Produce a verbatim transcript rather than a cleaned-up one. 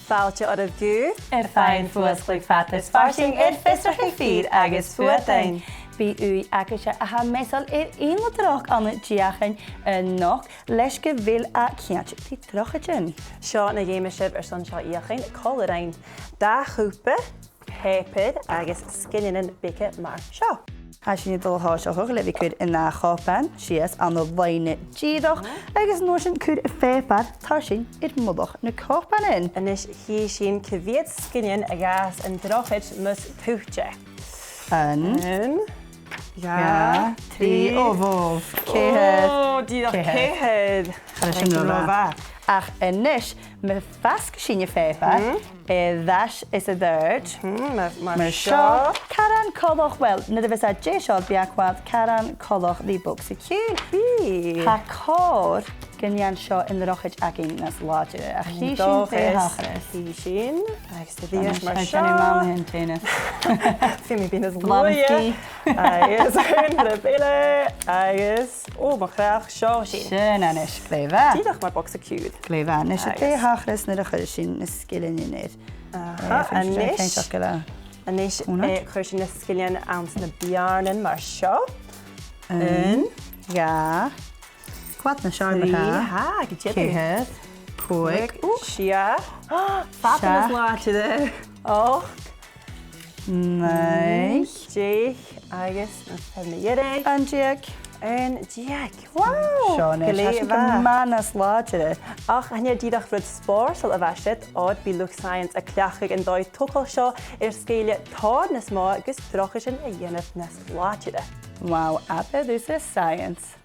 Fàilte oirbh gu Ar Faighinn Fuasgladh Fad is Farsaing air Fiosrachadh Fìor agus Fuadain. Bidh ùidh agaibhse a tha measail air iomadh droch ann an deuchainn a-nochd, leis gu bheil e ceangailte ri drochaidean. Seo na dh'fheumas sibh airson seo fheuchainn, còmhla rinn dà chupa, pàipear agus sgilean beaga mar seo. Tha sinn a' dol a thòiseachadh le bhith a' cur an ath chupan sìos ann an loidhne dìreach, agus an uair sin cuir am pàipear tarsainn air mullach nan cupan. A-nis, chì sinn cia mheud sgilean a dh'fhàs an drochaid mus tuit e. Aon. Aon. Dhà. Dhà. Trì. Trì. Ò, bhobh. Ceithir. Ò, dìreach ceithir. Ceithir. Cha robh sin ro mhath. Ach a-nis, ma phasgas sinn am pàipear, mhm, air ais is air adhart. Mhm, mar, mar, mar seo. Seo. Caran coltach, well, nuair a bhios e deiseil, bidh e a' coimhead caran coltach ri bogsa-ciùil. Bidh. Tha còir gun dèan seo an drochaid againn nas làidire. Ach chì sinn dè thachras. Chì sinn. Agus a bhith mar seo. Tha mi a' dèanamh mamaidh an teine. Feumaidh mi bhith nas luaithe. Agus aon rud eile. Agus, ò, mo chreach, seo sinn. Sin a-nis, glè mhath. Dìreach mar bogsa-ciùil. Glè mhath. A-nis, dè thachras nuair a chuireas sinn na sgilean air? Aha, eh, a-nis. Feumaidh sinn a bhith a' faicinn seo gu lèir. A-nis, eh, chuireas sinn na sgilean anns na beàrnan mar seo. Aon. Aon. Dhà. Coimhead nas fheàrr ma-thà. Trì, tha, gu dearbh. Ceithir. Còig. Còig. Ù, sia. Fada nas làidire. Ochd. Naoi. Deich. Agus, na feumaidh mi dhèanamh. Aon deug. Aon deug. Wow. Seo, a-nis, tha sinn gu math nas làidire. Ach chan e dìreach rud spòrsail a bhitheas iad, oir bidh luchd-saidheans a' cleachdadh an dòigh-togail seo air sgèile tòrr nas motha gus drochaidean a dhèanamh nas làidire. Wow, abair thusa science.